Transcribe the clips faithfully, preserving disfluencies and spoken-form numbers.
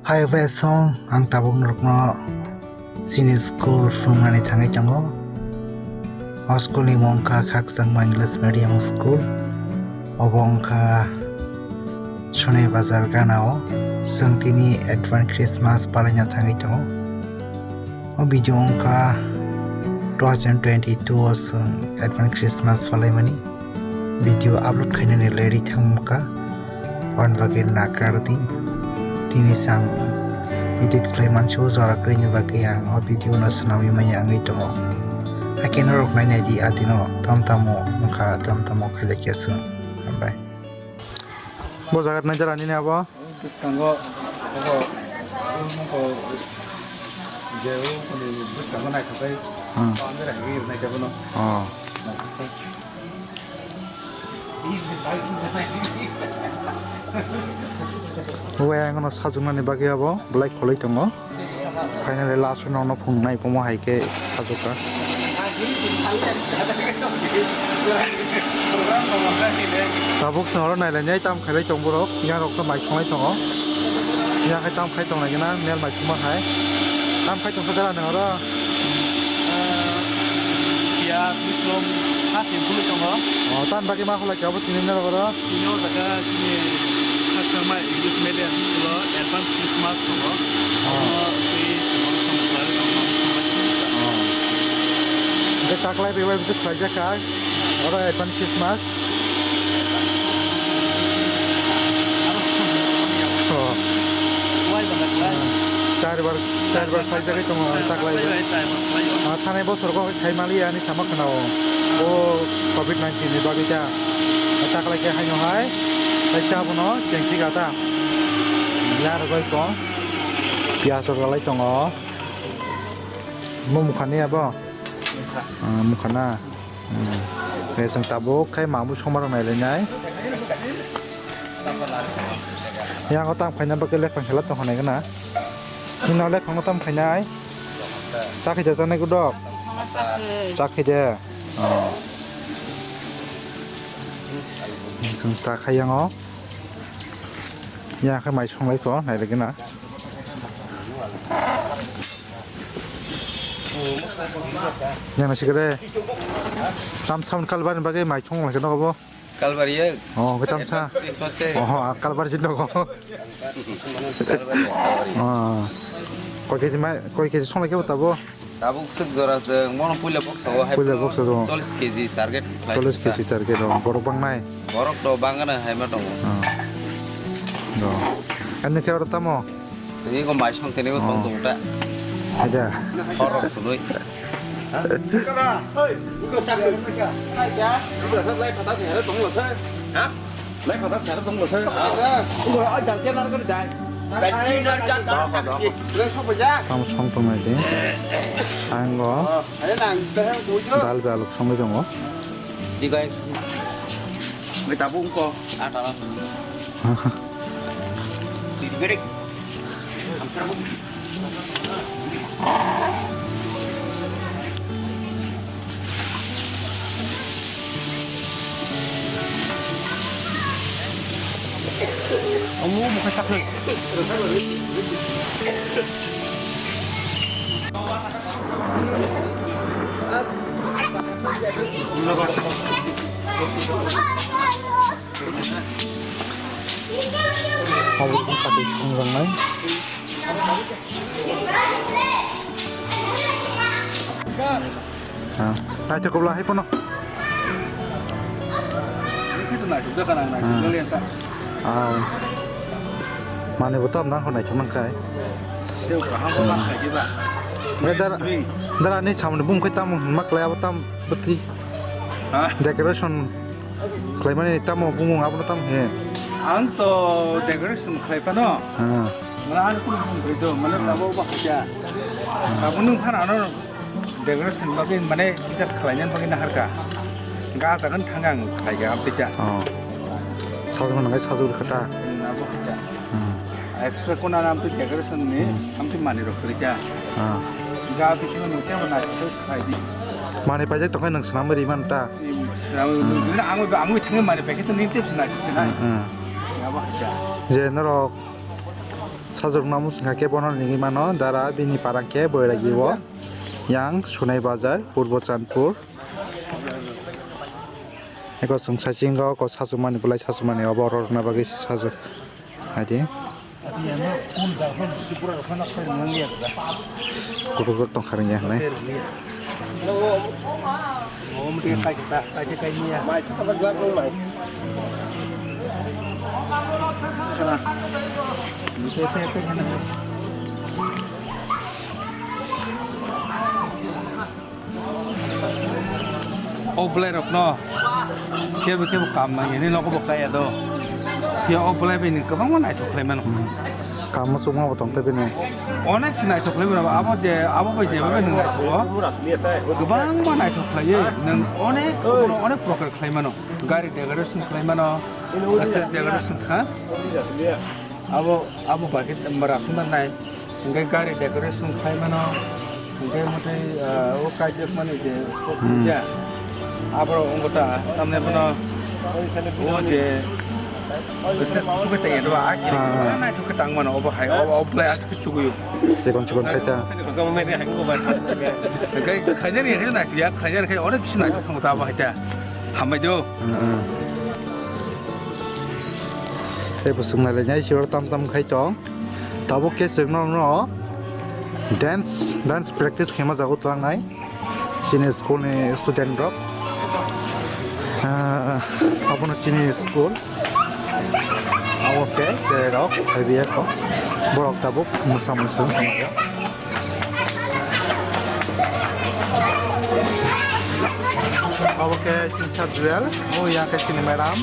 Hai bai song ang tabuk norokno chini school phunuknani thangwi tongo. O school ni mung kha Khakchangma English Medium School. Obo wngkha Soni Bazar ganao. Chwng tini Advance Christmas palaina thangwi tongo. O video wngkha two thousand twenty-two o chwng Advance Christmas palaimani video upload khainani ready thangmukha. Aboni bagwi nakardi. Tini sang edit khlai mansibo jora kwrwini bagwi ang o video no swnamwi maya wngwi tongo. Hakhe norok nainai di adino tam tamo wngkha tam tamo khailai khe chwng. Hambai. Bo jaga naijak ani ni abo? Bwskango, abo, abo je o bwskango naithokai. Hmm. Naijak bono. Oh. Uwe ang no sajwknani bagwi abo belai kholwi tongo. Finally last round no phunuknai pomo hai khe sajwkha. Tabuk chwng oro nailainai tam khailai tong borok, yang rok khe mai songlai tongo. Yang khe tam khai tonglai gana mel mai thuma hai. Tam khai tongsa dara nang oro. Piyaj, bisrwm, ha simple tongo. O, tam bagwi ma khulai khe abo tini norok oro. Tini o jaga chini Khakchangma English Medium School o Advance Christmas tongo. Oh. Omo twi tongo, tong khlai, tong khlai, tong khlai. Oh. Hwnkhe taklai bebai bwswk khlaijak kha. Oro Advance Christmas. Oh. Wai bana khlai. Charbar, charbar khlaijagwi tongo taklai. Wai, wai, charbar khlai o. Ah, thanai bosor kok khai mali ani sama khna o. O covid nineteen ni bagwi ta. Taklai khe haino hai. Kaisa abono chengsi gata. Ya rogoi ko. Piyaj rok lalai tongo. Mo mukha ni abo? Ah, mukha na. Hmm. Khe chwng tabuk khai mamui songma rok nailainai. Yang o tam khaina bagwi lephang khela tong khanai gana. Nino lephang o tam khainai. Chakhi da chanai gudok. Chakhi de. Oh. Chwng ta khai yang o. Ya khe mai songlai kho, nailai gana. Yang sikre. Tam sam kalbar ni bagwi mai songlai khe nogo bo. Kalbar ye. Oh, khe tam sa. Advance Christmas se. Oh, kalbar si nogo. Kalbar ye, kalbar ye. Oh. Koi keji mai, koi keji songlai khe bo tabo. Tabuk swk jora chwng mono puila boksa o hai. Puila boksa o. Chollish K G target khlai. Chollish K G target o, borok bangnai. Borok to bangano hai ma tongo. Ah. Do. Ani khe oro tamo? Tini ko mai song tini ko tong tong ta. Ada. Borok sunui. Oi, buka chak. Buka chak lai pata sing ada tong lo sa. Ha? Lai pata sara tong bwsai. Oi, oi, dal khe nar kari dai. Dal khe nar kari dai. Tamo song tongnai de. Ang go. Dal be aluk songwi tongo. Di guys. Bai tabung ko. Ata. Di gede. Abo wngkha twi songjaknai. Ah, naithok kobla hai pono. Ini tuh naithok jaga nang naithok jali anta. Ah. Mane bo tam nang ho naithok nang khai. Dara, dara ni samne bum khai tam mak lai abo tam bwtwi. Ha? Decoration. Khlaimani tamo bumung abono tamo he? Ang to decoration khlai phano. Ah. Mane ang kunu bumung khlai do, mane tabo ba khaja. Abo nung phano ano decoration bagwi mane kisa khlainani bagwi naharka. Ga jagan thang ang khlai ga abdika. Oh. Sajwk nang sajwk khata. Hmm, abo khaja. Hmm. Extra kona nam tu decoration ni, hmm, am tu mani rok khlai kha. Ah. Ga bisingo nung tebo na khlai di. Mani paijak tongkhe nung swnam ri man ta. Swnam, hmm, ang, ang thangwi mani paikhe to nini tep swnam swnam. Hmm, hmm. Abo khaja. Je norok Sajwk no muchungkha khe bono ringwi mano, dara bini parang khe Boiragi o, yang Sunai Bazar, Purbo Chandpur. Eko chwng saiching o, ko sajwkmani, bolai sajwkmani, obo rwrwkna bagwi se sajwk. Haidi. Kutukjak tongkha rwngya hwnwi. O bwlairokno kebo kebo kam nang hwnwi nogo bo kaya do. Phiya o bwlai bai nwng kwbangma naithok khlai mano. Kaam muchungma bo tong khe bini. Onek se naithok khlai mano, abo je, abo bai je bai nwng naithogo. Kwbangma naithok khlaiwi nwng onek, onek prokar khlai mano. Gari decoration khlai mano, stage decoration, ha? Abo, abo bai khe rasuma nai. Hingke gari decoration khlai mano, hingke mwtai, ah, o kaijak mani je stage Hmm. ya. Aboro wngkha ta, tamni bono o je stage kuchuk khe tei do, a kiri Ah. naithok khe tang mano, obo hai, obo, obo belai aswk khe chugui o. Chikon chikon khai ta. Hingke khainani, khainani naithok ya, khainani khai onek kisi naithok thango ta abo hai ta. Hambai do. Hmm, hmm. Tei bo swng nai lai nai, siro tam tam khai tong. Tabuk khe chwng norokno dance, dance practice khaima jago twlangnai chini school ni student rok. Ah, abono chini school. Abo khe cherai rok phaibai kho. Borok tabuk mwsa mwsa wngya. Abo khe chini sir Jewel, o yang khe chini madam.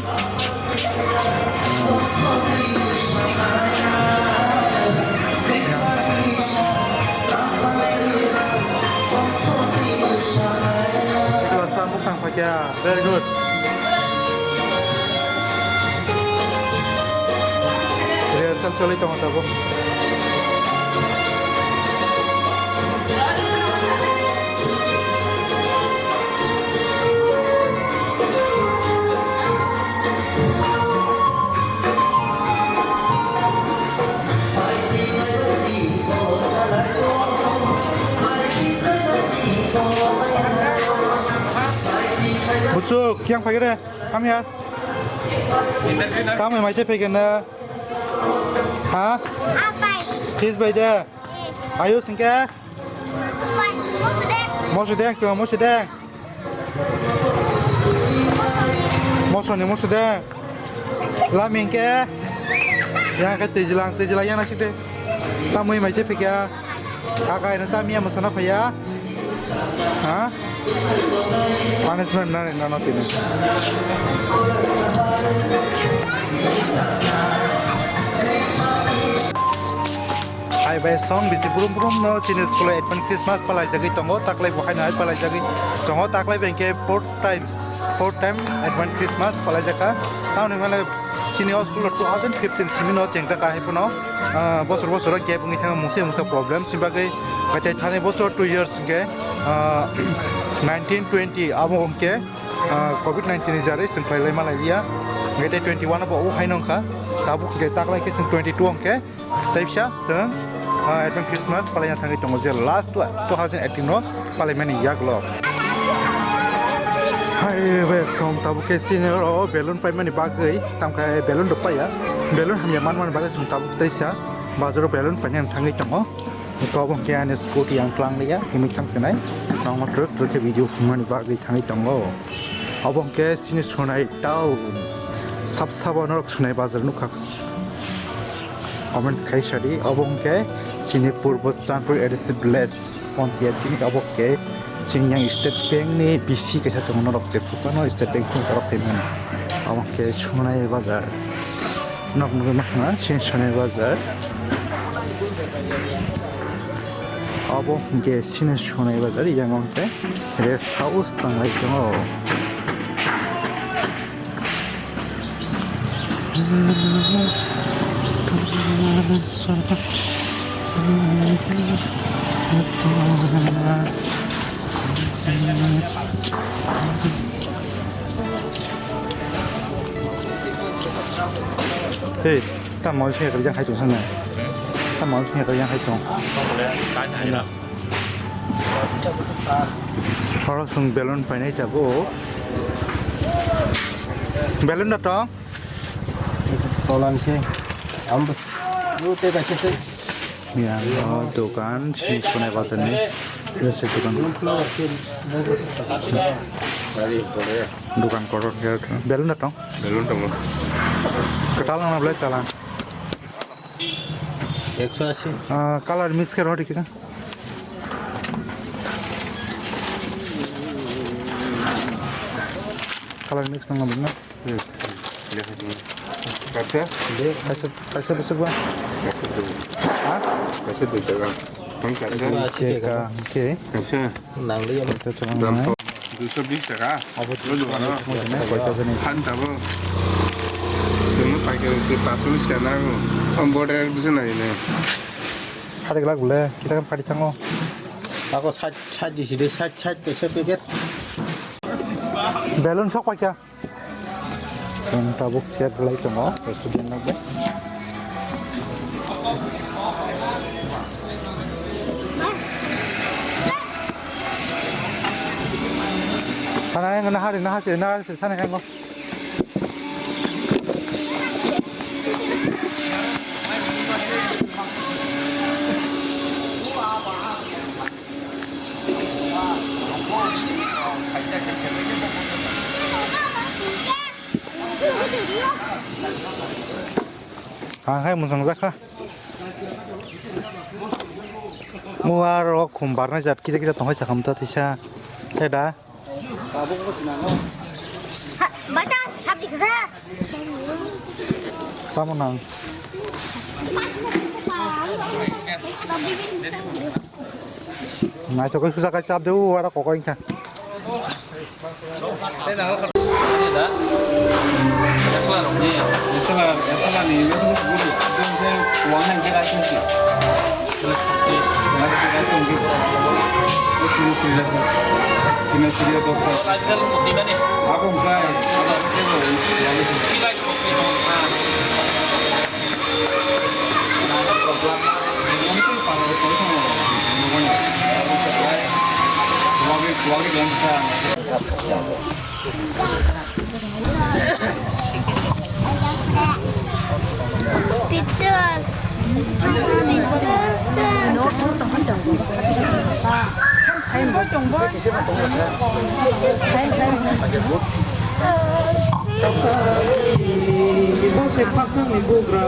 Ito sa mukhang phakya, very good. Rehearsal choli tongo tabuk. Buchuk, kiyang phai re? Come here. Tamo mai se phai kena. Ha? Apai. Fish bai de. Eh. Ayo singke. Pai. Mosu de. Mosu de, to mosu de. Mosu ni mosu de. Laming ke. Yang ke tijilang, tijilang yang nasik de. Tamui mai se phai kya. Kakai no tamia masana phaiya. Ha? Punishment na na na tini. Hai bai song bisi brum brum no chini school o advance Christmas palai jagwi tongo, taklai bo haino hai palai jagwi tongo, taklai bengke fourth time, fourth time advance Christmas palai jaka. Tamoni mane Chini o school o two thousand fifteen simi no chengjak hai phano, ah, bosor bosor o gap wngwi thango mungsa mungsa problem simi bagwi. Hwnkhe thani bosor two years hwnkhe, ah, nineteen twenty abo hwnkhe, ah, covid nineteen ni jarwi chwng khlai lai ma lai liya. Hwnkhe tei twenty one o bo o hai no wngkha. Tabuk hwnkhe taklai khe chwng twenty two hwnkhe. Tei pisa chwng, ah, advance Christmas palaina thangwi tongo je last two thousand eighteen no palaimani yagulo. Hai be song tabuk khe senior o balloon paimani bagwi tamkhe balloon rok paiya, balloon hamya manmani bagwi chwng tabuk teisa bazaro balloon painani thangwi tongo. Eko bo hwnkhe ani scooty ang tlang liya himwi thang khe nai nokno twrwk twrwk khe video phunukmani bagwi thangwi tongo. Obo hwnkhe chini Sonai town. Sab sabo norok Sonai bazar nukha. Comment khai sadi, obo hwnkhe chini Purbo Chandpur A D C village ponchayat chini obo hwnkhe chini yang State Bank ni B C kaisa tongo norok je phukano State Bank phone borok khaimani. Obo hwnkhe Sonai bazar. Nok nugwi mankha chini Sonai bazar. Obo hwnkhe chini Sonai bazar, yang hwnkhe rest house tanglai tongo. Hey, tamo se kerja khai tong sana. Tamo wngkha yang hai tong. Oro chwng balloon painai tabuk. Balloon da tong? Tolan se. Am bus. Lu te ka se se. Ya, oh, dokan, sini sunai bazar ni. Ini se dokan. Dokan kotor ya. Balloon da tong? Balloon tong. Kwtal nang belai chala. Ekso asi. Ah, color mix khe rw di kisa. Color mix nang nang na. Hmm. Kaisa? Kaisa, kaisa besok ba? Kaisa tu. Ha? Kaisa tu jaga. Hum kaisa? Kaisa ka, okay. Kaisa? Nang liya. Ito, ito lang na. Duiso bis taka. Abo duiso bis taka. Phan tabo. Chwngno paikar se patris ka nango. Om border bisa nai ne. Pharik lak bole, kita kan phari thango. Ako side, side di side, side, side, side packet. Balloon sok paikha. Chwng tabuk chair rwlai tongo, student rok bai. Thana yang nahari nahasi nahasi thana yang. Ang hai mwsang jakha. Mo aro khum barnai jat kisa kisa tongkhai sakhamta tisa. Hai da. Ha, bata sabdi kisa. Tamo nang. Naithokai suja kai chap de, o ara kokoi kha. Picture. Bo se khakchangni bugra.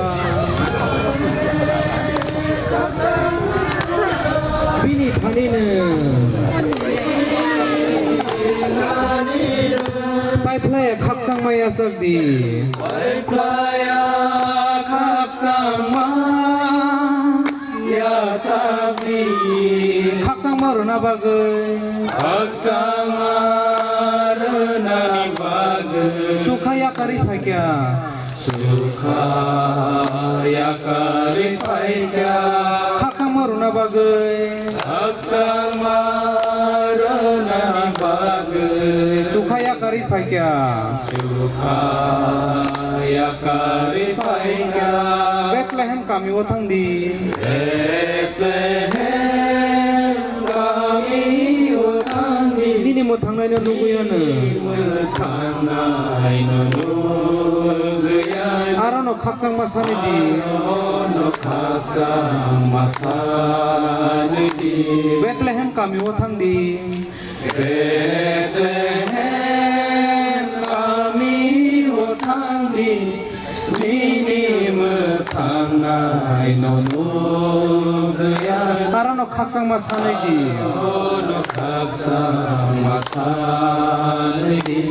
Bini thanino. Paiphlaiya khakchangma yachak di. Paiphlaiya khakchangma. Yachakni khakchangma rwna bagwi. Khakchangma rwnani bagwi. Chukha yakarwi phaikha. Chukha yakarwi phaikha. Khakchangma rwna bagwi. Khakchangma rwnani bagwi. Chukha yakarwi phaikha. Chukha yakarwi phaikha. Bethlehem kamio thangdi. Bethlehem kamio thangdi. Nini mwthangnaino nugwi ano. Nini mwthangnaino nugwi ano. Arono khakchangma sanidi. Arono khakchangma sanidi. Bethlehem kamio thangdi. Bethlehem kamio thangdi, nini mwthangnaino nugwi ano. Arono khakchangma sanwi di. Arono khakchangma sanwi di.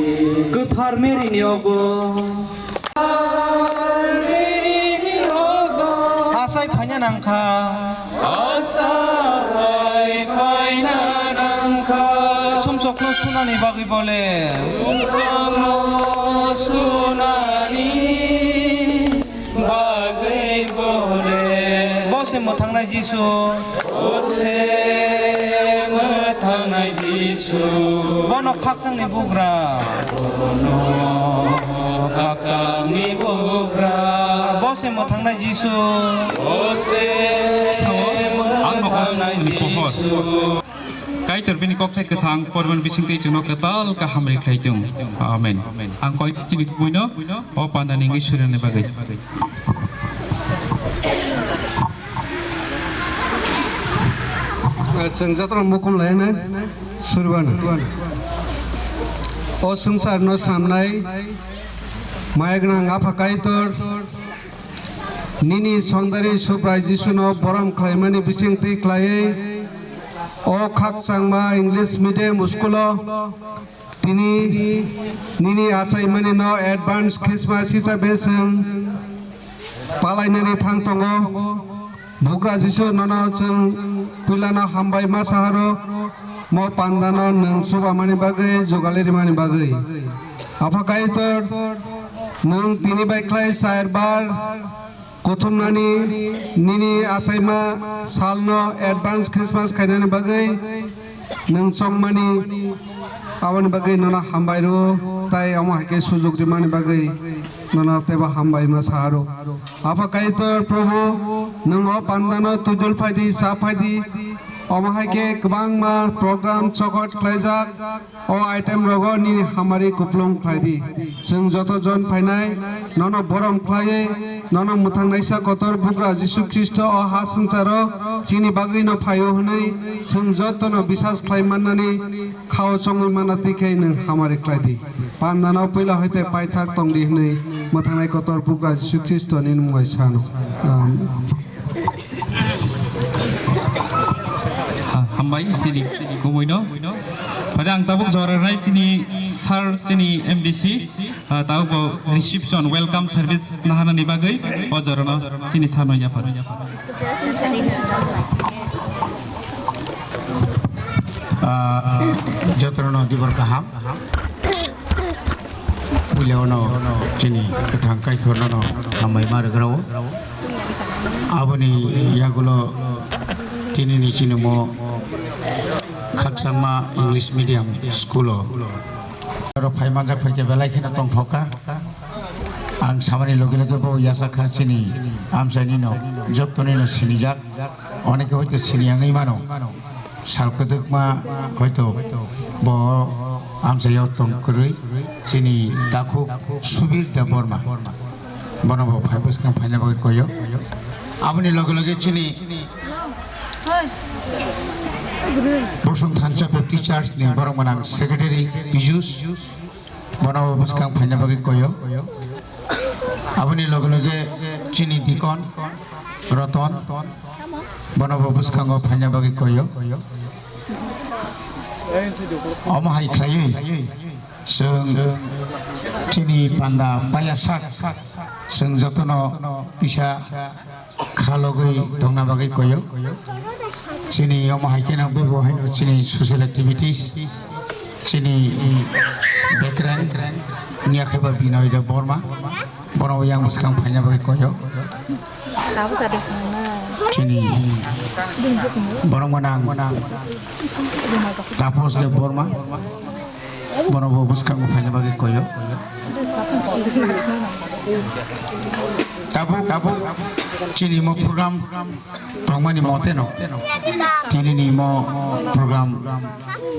Kwthar Mary ni ogo. Achai phaina nangkha. Achai phaina nangkha. Sumsokno sunani bagwi bole. Sumsokno sunani bagwi bole. Bo se mwthangnai Jisu. O se mwthangnai Jisu. Bono khakchangni bugra. Bono khakchangni bugra. Bo se mwthangnai Jisu. O se Ni pohor. Kaitor bini kokthai kwthang pormani bisingtwi chwngno kwtal kaham rikhlai thung. Amen. Ang koi chini kubuino o panda ningwi surani bagwi. Chwng jotono mukum laina suribana. O swngcharno swnamnai maya gwnang Apha Kaitor, nini songdari Subrai Jisuno borom khlaimani bisingtwi khlaiwi o khakchangma English medium school-o tini nini achaimani no advance Christmas hisabe chwng palainani thang tongo. Bugra Jisu, nono chwng puilano hambai ma saharo, mo pandano nwng chubamani bagwi, jugali rimani bagwi. Apha Kaitor, nwng tini bai khlai char bar kuthumnani nini achaima salno advance Christmas khainani bagwi nwng chongmani, aboni bagwi nono hambai rwo, tai omo hai khe sujuk rimani bagwi nono teibo hambai ma saharo. Apha Kaitor Prabhu, nwng o pandano twidul phaidi, sa phaidi, omo hai khe kwbangma program chokot khlaijak. O item rogo nini hamari kuplung khlai di. Chwng joto jon phainai, nono borom khlaiwi, nono mwthangnaisa kotor bugra Jisu Khristo o ha swngcharo chini bagwi no phaio hwnwi chwng jotono bisas khlai mannani khao chongwi manna twi khe nwng hamari khlai di. Pandano puila hoite paithak tong di hwnwi mwthangnai kotor bugra Jisu Khristo ni mung bai sano. Amen. Ha, hambai chini kubuino. Pare ang tabuk jora nai chini sir, chini M D C, ah, tabuk bo reception, welcome service naharani bagwi o jorano chini sir no yaphar. Ah, jotono dibor kaham. Puila ono chini kwthang Kaitorno hambai ma rwgrao. Aboni yagulo tinini chini mo khakchangma English medium school o aro phai manjak phai khe belai kheno tongthok kha. Ang samani loge loge bo yasa kha chini amchaini no jottoni no sinijak, oneke hoito sini yangwi mano. Sal kwdwkma hoito bo amchaio tong kwrwi chini takhuk Subir Debbarma. Bono bo phai bwskang phaina bagwi koyo. Aboni loge loge chini Bosong Thansa Baptist Church ni borok gwnang secretary Piyush. Bono bo bwskang phaina bagwi koyo. Aboni loge loge chini dikon Roton, bono bo bwskango phaina bagwi koyo. Omo hai khlaiwi chwng chini panda paya sak chwng jotono kisa khalogwi tongna bagwi koyo. Chini omo hai kheno bebo haino chini social activities, chini bekreng, niya khaiba Binoy Debbarma, bono yang bwskang phaina bagwi koyo. Chini borok gwnang Tapos Debbarma. Bono bo bwskango phaina bagwi koyo. Tabuk, tabuk, chini mo program tongmani mote no. Tini ni mo program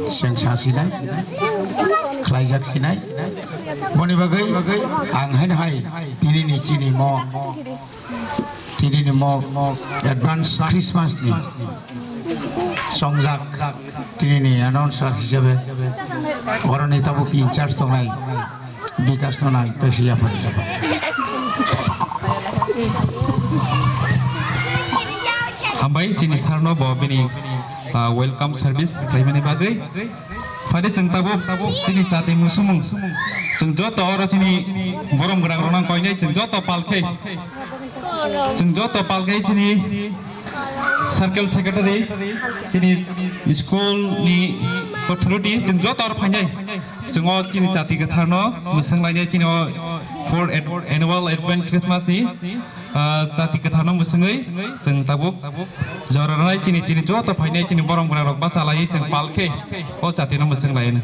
sengsa sinai, khlaijak sinai. Boni bagwi ang haino hai tini ni chini mo Tini ni mok advance Christmas ni songjak, tini ni announcer hisabe oroni tabuk in charge tongnai Bikas no nang tei siya phari jaba. Hambai chini sir no bo bini, ah, welcome service khlaimani bagwi. Phai de chwng tabuk chini jati musumung. Chwng joto oro chini borom gwnang rok nang koinai chwng joto palkhai. Chwng joto palkhai chini circle secretary, chini school ni authority, chwng joto oro phainai. Chwng o chini jati kwthar no mwswng lainai chini o fourth ad-, annual Advent Christmas ni Ah, jati kwthar no mwswngwi chwng tabuk jora rwnai chini, chini joto phainai chini borom gwnang rok basa laiwi chwng palkhe o jati no mwswng laino.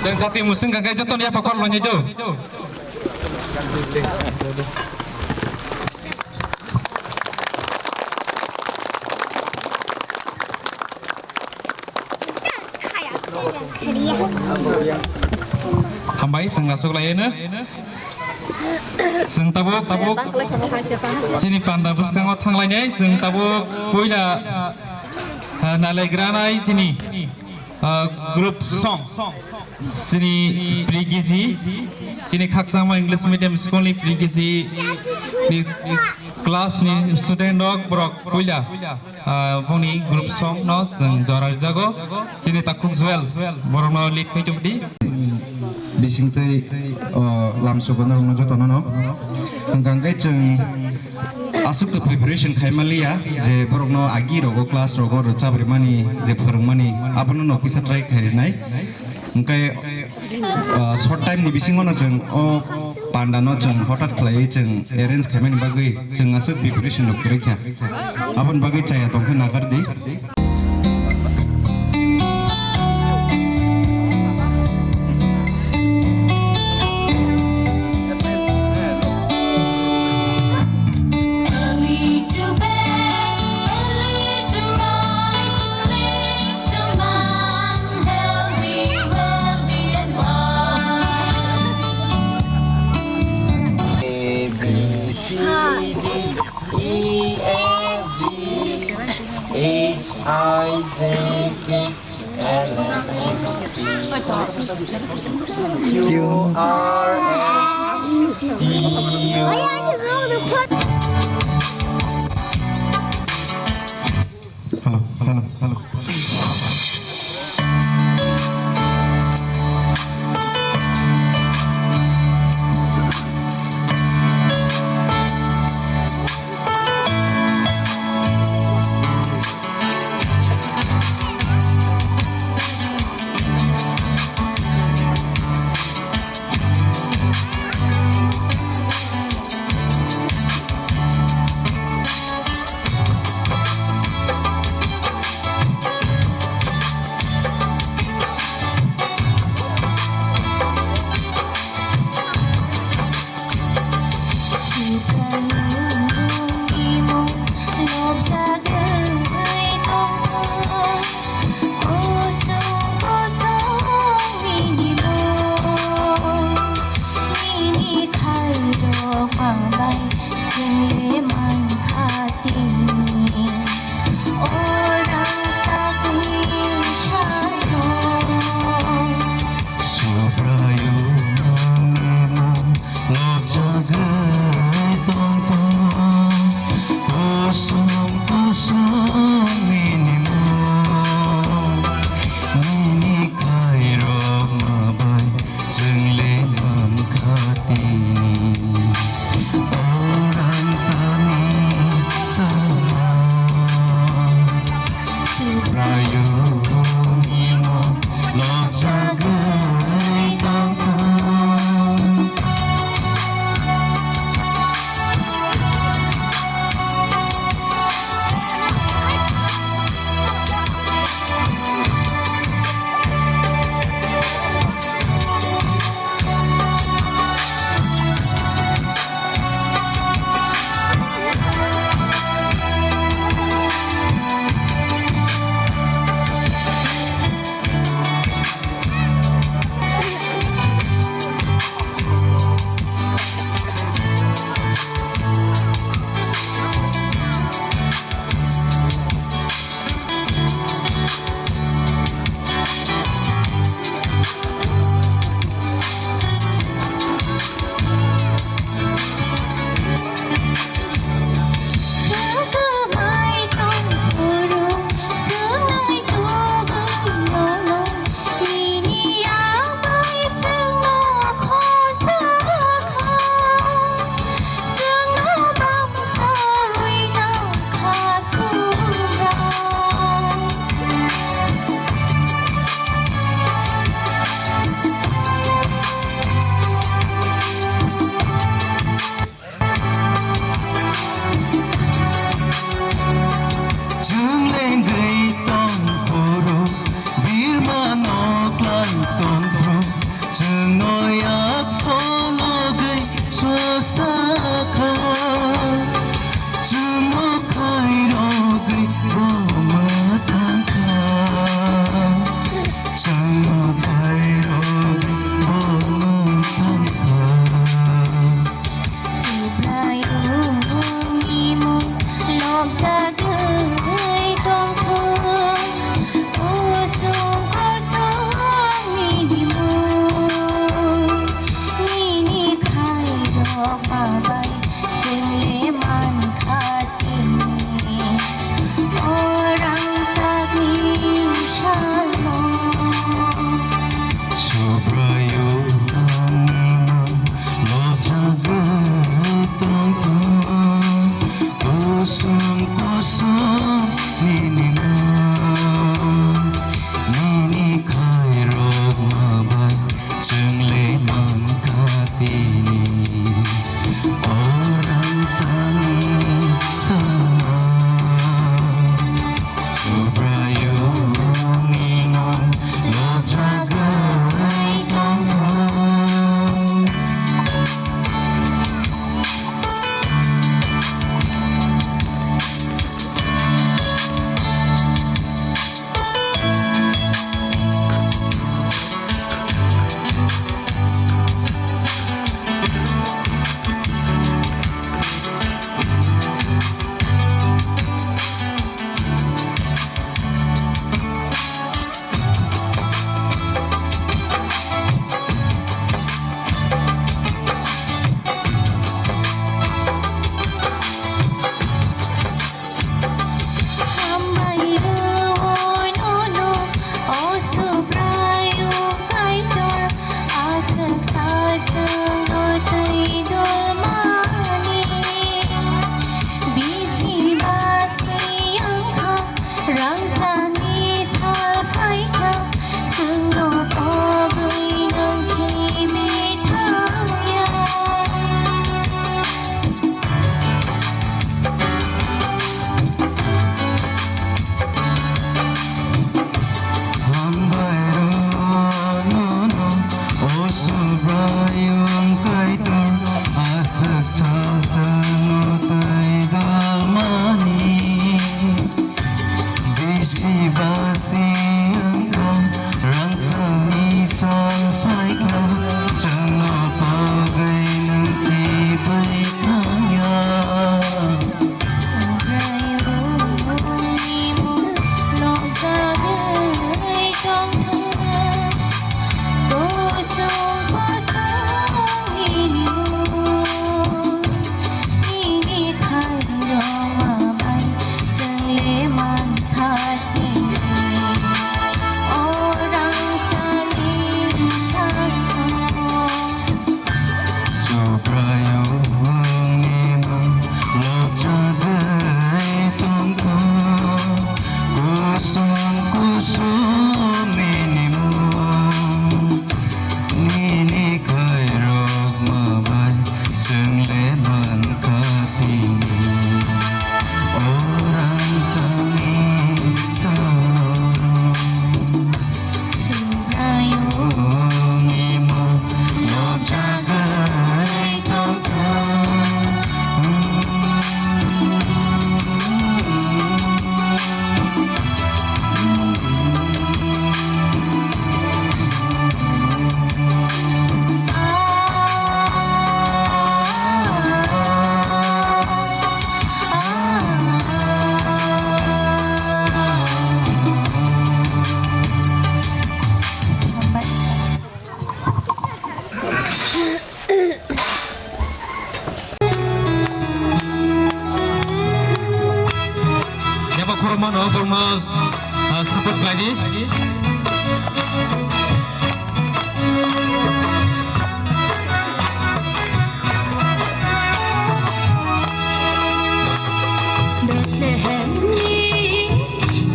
Jang jati musing kangkai joto ni apa kor lo nyedo. Hambai, sengga sok lai ene. Seng tabuk, tabuk. Sini panda bwskango thanglainai, seng tabuk puila, ah, nalaigranai sini, ah, group song. Sini pre K G, sini khakchangma English medium school ni pre K G ni class ni student rok borok puila. Ah, boni group song no chwng jora rijago. Chini takhuk Joel, borok no lead khai tubudi. Bising tei, oh, lamsok no rwngno joto no no. Hwnkha hwnkhe chwng aswk to preparation khai maliya je borok no agi rogo class rogo rwchap rimani je phwrwngmani abono no kisa try khai rinai. Hwnkhe, ah, short time ni bisingo no chwng o panda no chwng hothat khlaiwi chwng arrange khaimani bagwi chwng aswk preparation rok kwrwi kha. Aboni bagwi chaya tongkhe nagar di. Early to bed, early to rise, lives a man healthy, wealthy and wise. A, B, C, D, E, F, G, H, I, J, K, L, M, N, O, P, Q, R, S, T, U. Hello, hello, hello. Ah, support khlai di. Bethlehemni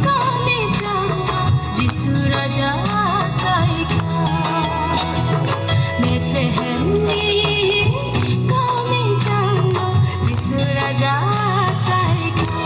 kami jao Jisu Raja chaikha. Bethlehemni kami jao Jisu Raja chaikha.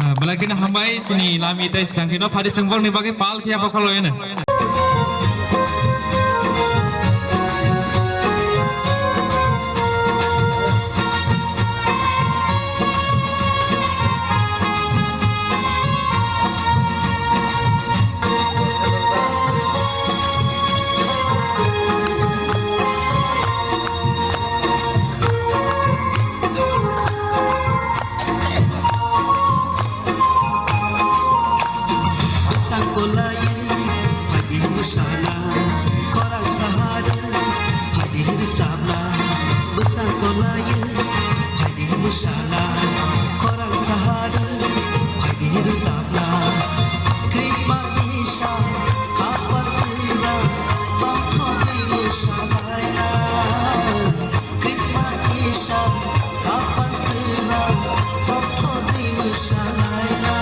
Ah, belai kheno hambai chini lami tei swkangtwi no phari chwng bokni bagwi pal khiya bokholo eno. Bwsang kolai phaidi mwsana, khorang sahar phaidi rwchapna. Bwsang kolai phaidi mwsana, khorang sahar phaidi rwchapna. Christmas ni sa kapak sira tongthogwi mwsalaina. Christmas ni sa kapak swnam tongthogwi mwsalaina.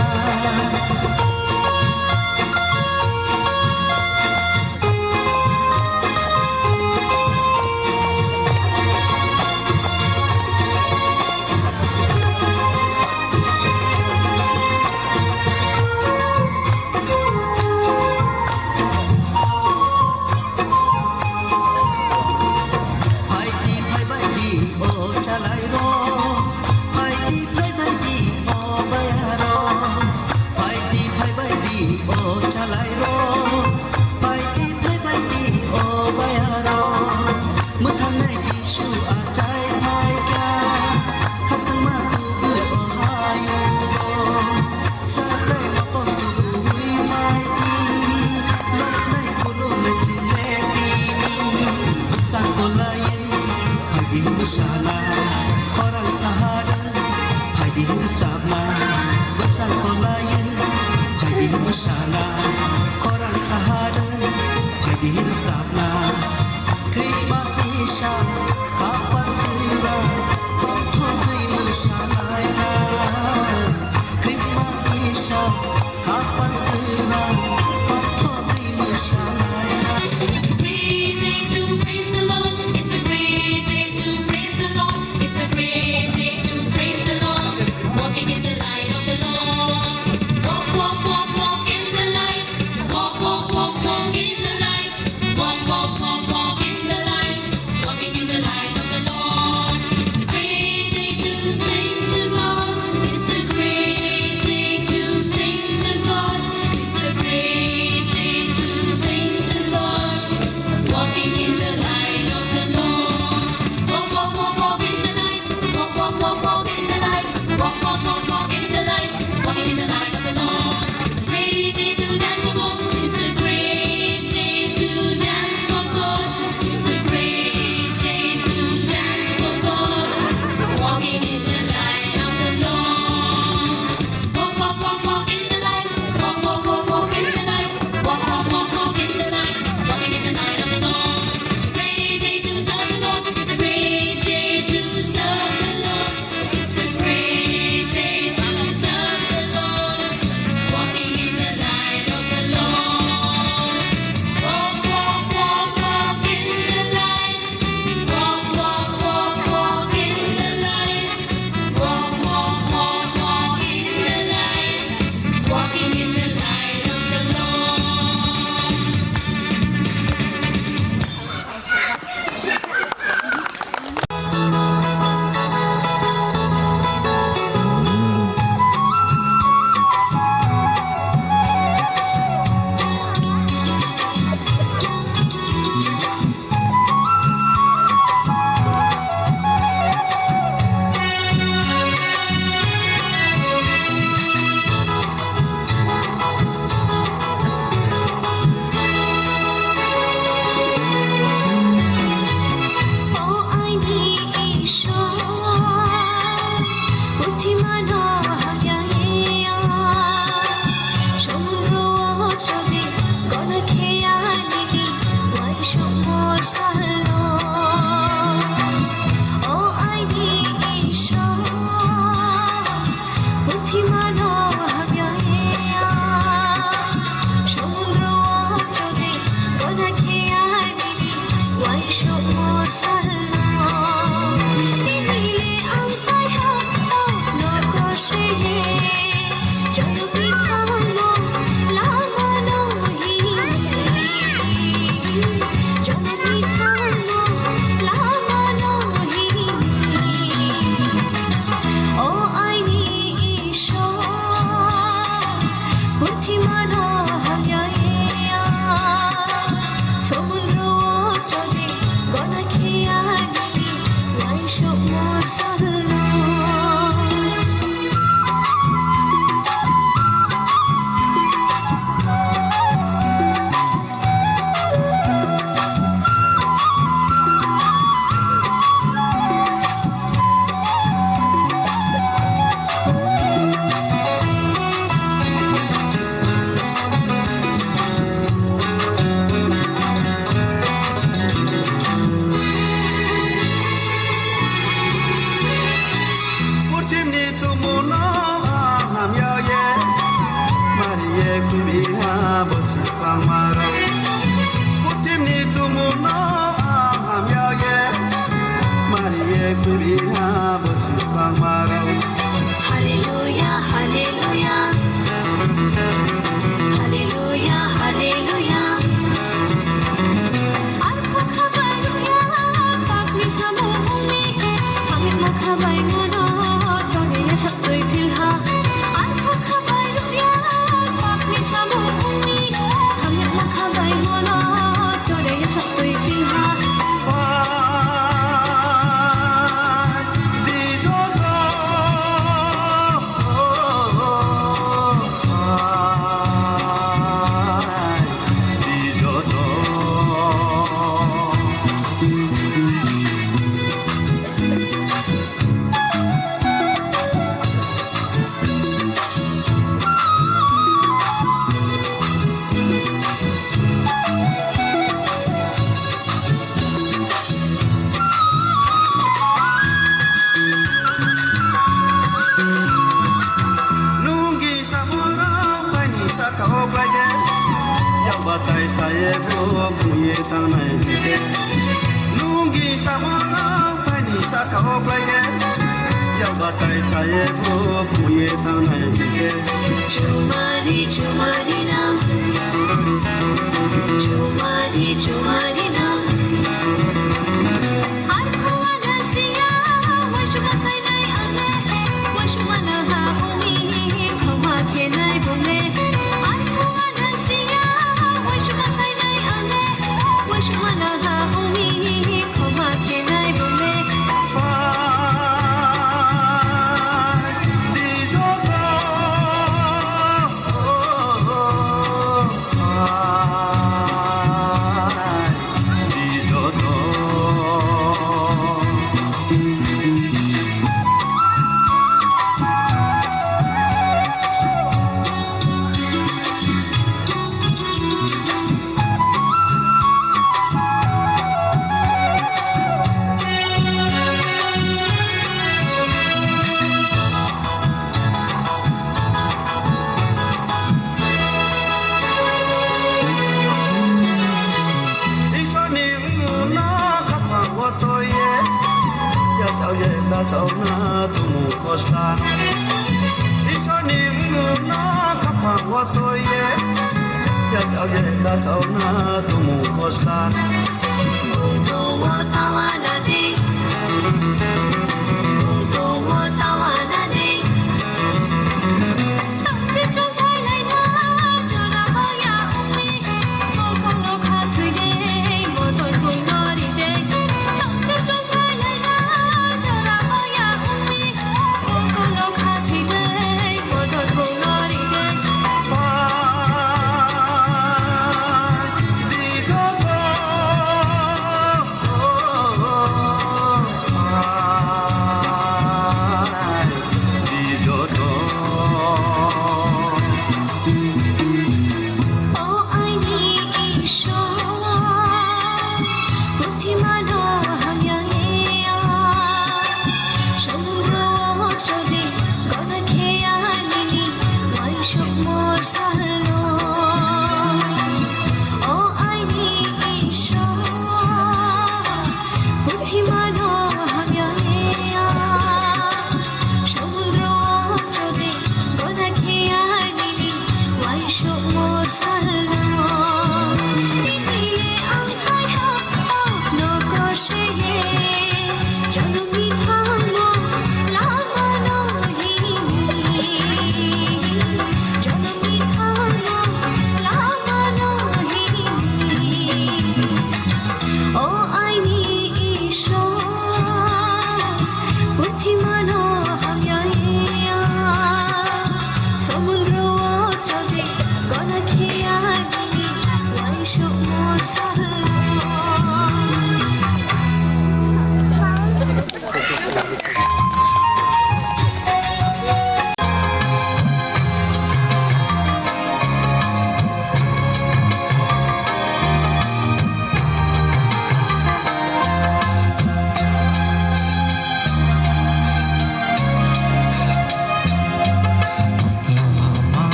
Batai saye bo buye tangnai hingke. Nungi samano paini saka o klai khe. Yak batai saye bo buye tangnai hingke. Chumari, chumari na. Chumari, chumari na. Isorni mungno khapang wotoye, yachaoye dasaona tumu kosta. Isorni mungno khapang wotoye, yachaoye dasaona tumu kosta. Buto wotawana de. Buto wotawana de.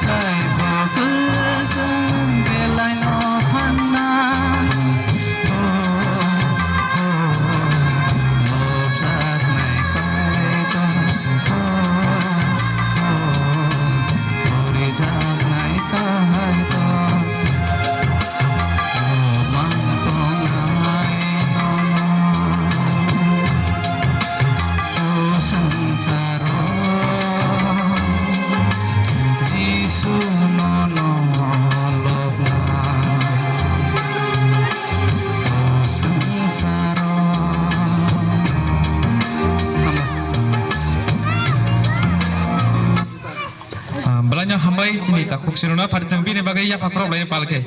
Taibo kwchwng belai no phanna. O, o, o, lobjaknai Kaitor. O, o, o, porijaknai Kaitor. O, mang tongnai nono. O, swngchar Jisu nono lobna o swngcharo. Ah, belai no hambai chini takhuk siruna phari chang bini bagwi yapha khorok lai palkhe.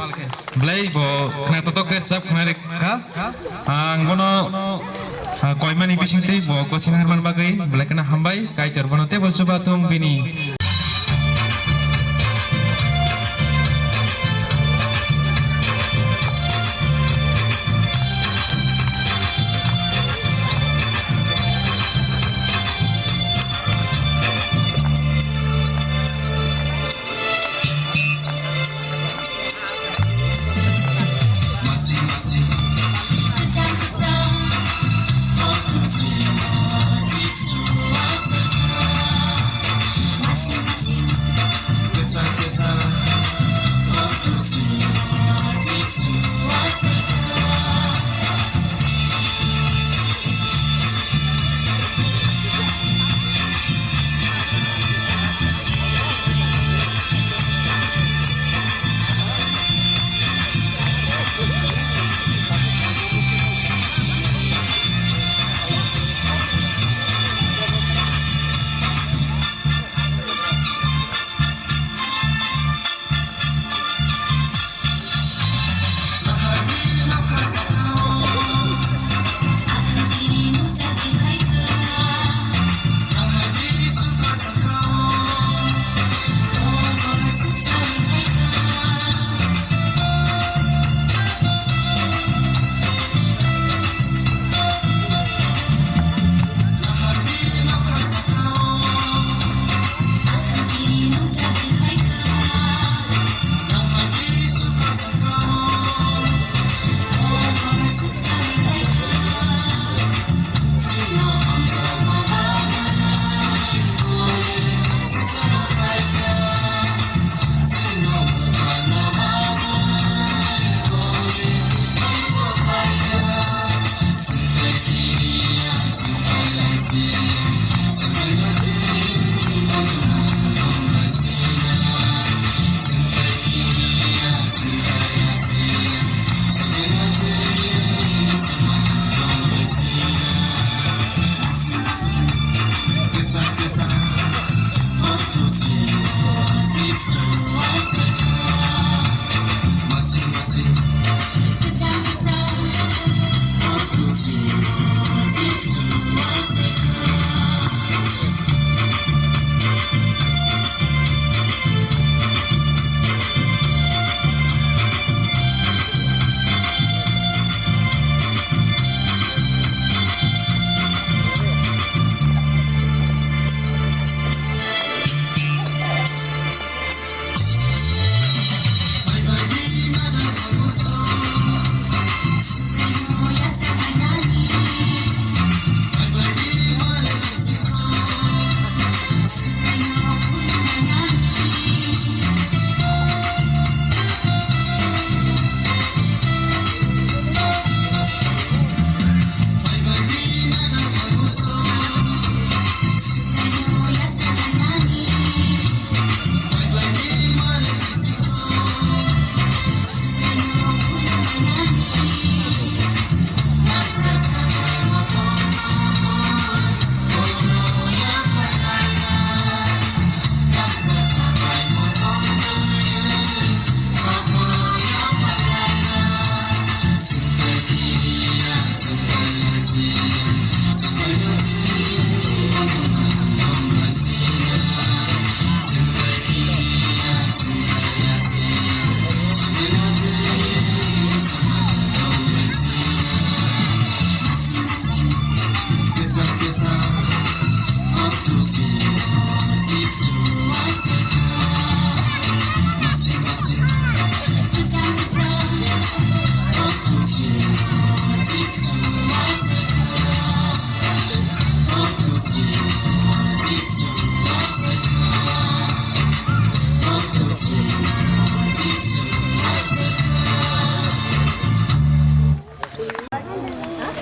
Belai bo khna totok khe sab khna rek kha. Ang bono, ah, koimani bisingtwi bo gosina harman bagwi belai kheno hambai, Kaitor bono teibo chuba thung bini.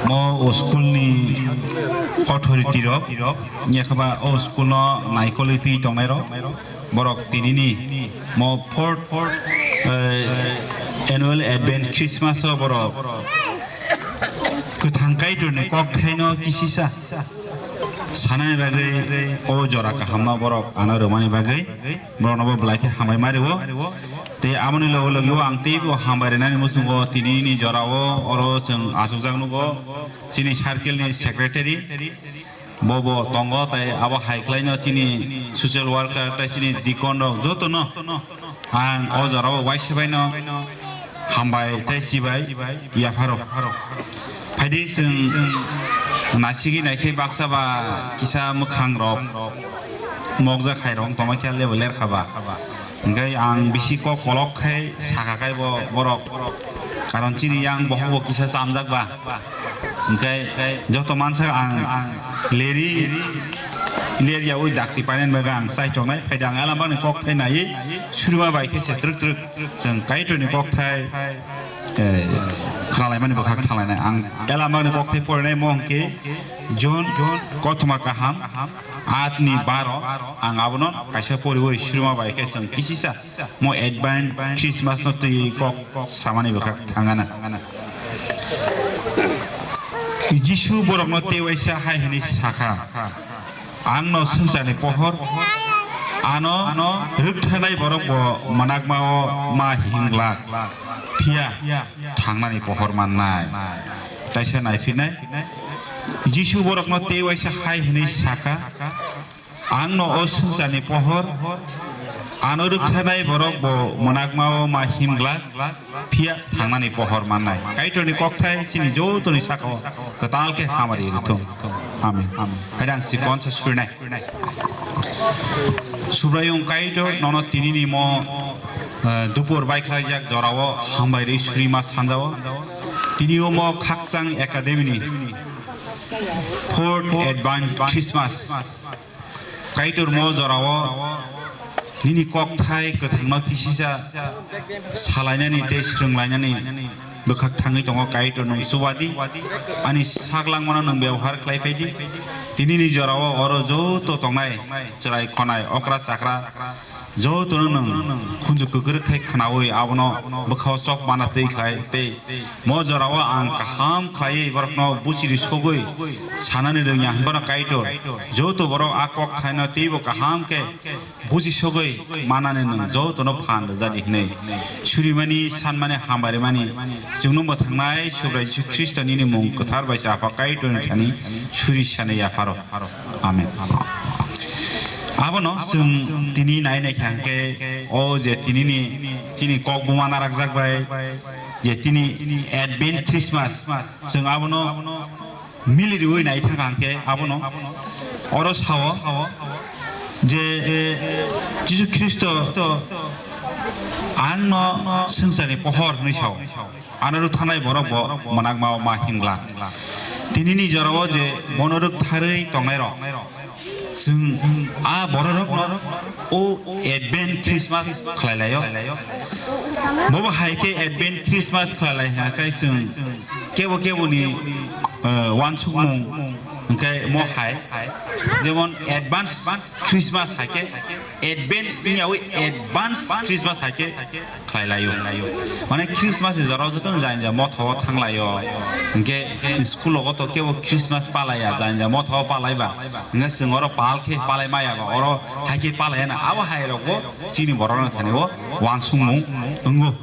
Mo o school ni authority rok, yakhaba o school no naikolwi twi tongnai rok, borok tinini mo fourth, eh, annual Advent Christmas o borok kwthang Kaitorni kokthaino kisisa sanani bagwi o jora kahamno borok ano rwmani bagwi borokno bo belai khe hambai ma rwo. Tei aboni loge loge o ang teibo hambai rwnani muchungo tinini jorao oro chwng achukjak nugo chini circle ni secretary. Bo bo tongo, tei abo hai khlaino chini social worker tei chini deacon rok jotono ang o jorao uaisa baino hambai tei chibai yapharo. Phaidi chwng nasigwi naikhe baksa ba kisa mwkhang rok mokjak hai rok tongma khe level lerkha ba. Hingke ang bisi kok kolok khai saka khai bo borok. Karon chini yang bohok bo kisa chamjak ba. Hingke joto mansa ang leri, leri yaui dakti panen baga ang chai tongnai. Phaida ang alam bagni kok thai nai. Surima bai khe se truk truk chwng Kaitorni kok thai, eh, khnalaimani bwkhak thanglainai. Ang alam bagni kok thai porinai mo hingke John kothoma kaham. Atni baro ang abono kaisa poriwi surima bai khe chwng kisisa mo advance Christmas no twi kok samani bwkhak thangana. Jisu borokno tei waisa hai hwnwi sakha, "Ang no swngcharni pohor, ano rwktharnai borok bo mwnakma-o ma himglak, phiya thangnani pohor mannai." Kaisa naiphinai, Jisu borokno tei waisa hai hwnwi sakha, "Ang no o swngcharni pohor, ano rwktharnai borok bo mwnakma-o ma himglak, phiya thangnani pohor mannai." Kaitorni kokthai chini jotoni sakao kwtal khe hamari rwthung. Amen. Hai ang sikonsa surinai. Subraiyung Kaitor, nono tinini mo, eh, dupor baikhlaijak jorao hambai rwi surima sanjao. Tini omo Khakchang Academy ni Fourth Advent Christmas. Kaitor mo jorao nini kokthai kwthangno kisisa salainani tei swrwnglainani bwkhak thangwi tongo. Kaitor nwng chubadi, ani sak langmano nwng byabohar khlai phaidi. Tinini jorao oro joto tongnai chwrai khonai okra chakra jotono nwng khunju kwkrwk khai khnaui abono bwkhao chok mana twi khlai tei mo jorao ang kaham khlaiwi borokno buchiri sogwi sanani rwngya hwnphano Kaitor joto borok a kok thaino teibo kaham khe buchi sogwi manani nwng jotono phan rwjadi hwnwi surimani sanmani hambarimani chwngno mwthangnai Subrai Jisu Khristo nini mung kwthar bai se Apha Kaitorni thani suri sanwi yapharo. Amen. Abono chwng tini nai nai kha hwnkhe o je tinini chini kok buma narakjak bai je tini Advent Christmas chwng abono mili riui nai thang kha hwnkhe abono oro sao je Jisu Khristo ang no swngcharni pohor hwnwi sao. Ano rwktharnai borok bo mwnakma-o ma himglak. Tinini jorao je bono rwktharwi tongnairok, chwng a bororokno o Advent Christmas khlai laio. Bobo hai khe Advent Christmas khlai lai hwnkhe chwng kebo keboni, eh, uansukmung hwnkhe mo hai, jemon advance Christmas hai khe, Advent wngyawi advance Christmas hai khe khlai laio. Mane Christmas ni jorao joto jani ja motha o thang laio. Hwnkhe school o to kebo Christmas palaiya, jani ja motha o palaiba. Hwnkhe chwng oro pal khe palai maya ba, oro hai khe palaiya na. Abo hai rok bo chini borok no thani o uansukmung wngo.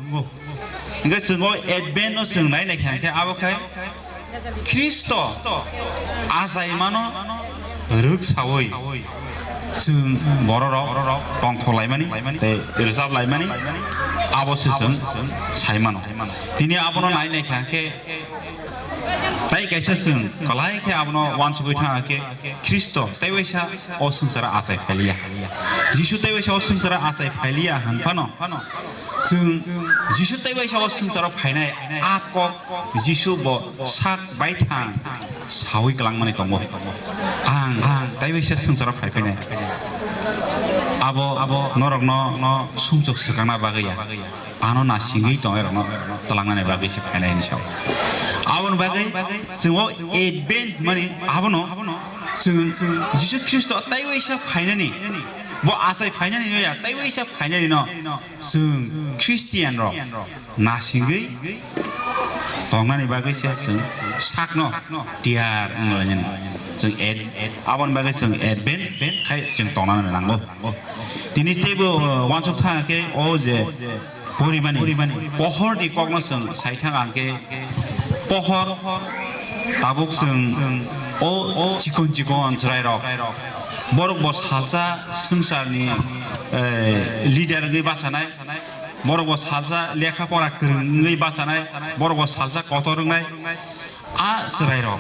Hwnkhe chwng o Advent no chwng nai nai kha hwnkhe abo khai Khristo achaimano rwksaui chwng bororok tongthok laimani tei rwchap laimani abo se chwng sai mano. Tini abono nai nai kha khe tai kaisa chwng kwlai khe abono uansugui thang khe Khristo tei waisa o swngcharo achai phailiya. Jisu tei waisa o swngcharo achai phailiya hwn phano chwng Jisu tei waisa o swngcharo phainai a kok Jisu bo sak baithang saui kwlangmani tongo. Ang taibaisa swngcharo phai phainai. Abo, abo norokno sumsok swkangna bagwi ya. Ano nasingwi tongnai rokno twlangnani bagwi se phainai hinwi sao. Aboni bagwi chwng o Advent mani abono chwng Jisu Khristo taiwaisa phainani, bo achai phainani no ya, taiwaisa phainani no chwng Christian rok nasingwi tongnani bagwi se chwng sakno tiyar wnglainani. Chwng Ad-, aboni bagwi chwng Advent khai chwng tongnani nango. Tini teibo, uh, uansuk thang khe o je porimani, pohor ni kokno chwng sai thang ang khe pohor tabuk chwng o chikon chikon chwrai rok borok bo salsa swngchar ni, eh, leader wngwi bachanai, borok bo salsa lekha pora kwrwng wngwi bachanai, borok bo salsa kotor wngnai. A chwrairok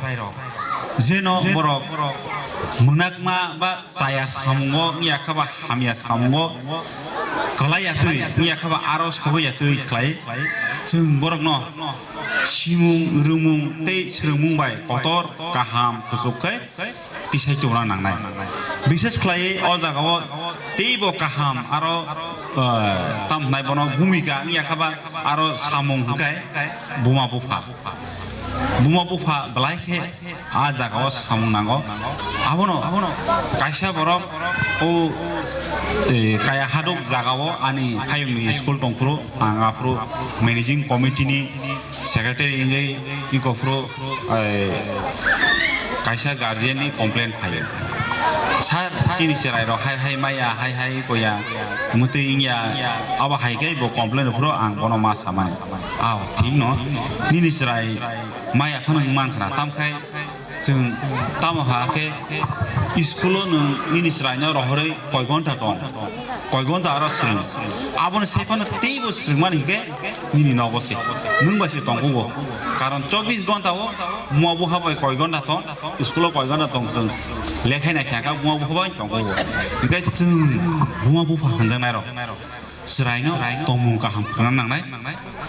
jeno borok mwnakma ba chaya samungo wngya kha ba hamya samungo kwlai ya twi wngya kha ba aro sogwi ya twi khlai, chwng borokno simung, rwmung tei swrwngmung bai kotor, kaham, kuchuk khe tisai tongna nangnai. Bishes khlaiwi o jagao teibo kaham aro, eh, tam hwnai bono bhumika wngya kha ba aro samung hwnkhe buma bupha. Buma bupha belai khe a jagao samung nango. Abono kaisa borok o, eh, kaya haduk jagao ani phayungni school tongphuru, ang aphuru managing committee ni secretary wngwi iko phuru, eh, kaisa guardian ni complaint phaio. Sir, chini chwrai rok hai hai maya, hai hai koya, mwtwi wngya, abo hai khe bo complaint phuru ang bono ma samani. Ao, thik no, nini chwrai maya phano wng mankha na, tam khai chwng tamo ha khe school o nwng nini chwrai no rohorwi koi gonta tong, koi gonta aro swrwng, aboni sai phano teibo swrwngmani hinkhe nini nogo se, nwng bai se tongkugo. Karon chobbish gonta o buma bupha bai koi gonta tong, school o koi gonta tong, chwng lekhai nai kha kha buma bupha bai tongkugo. Hinkhe chwng buma bupha hwnjaknai rok chwraino tongmung kaham phwrwngna nangnai.